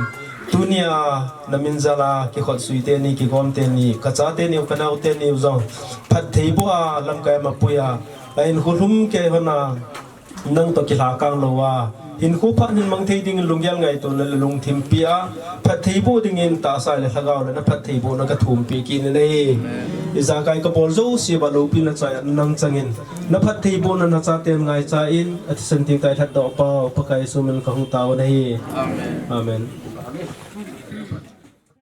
tunia na min jala kikhut sui teni, kigom teni, ka cha teni u, ka nao teni u jong phattheiboh a lamkai a ma pui a, ahinkho lhum kei hon a, nang toh kilhakang louva, hinkho phat hin mang thei dingin lunggel ngaitona le lungthim pea, phattheiboh dingin tahsa le lhagao le na phattheibohna ka thum peh kit in ahi. Ijakai ka bol jouse uva loupina le choiatna nang chang in, na phattheibohna na chaten ngaicha in, athisan tengtah i lhatdoh Pau Pakai Jesu min ka hung taovin ahi. Amen. Amen.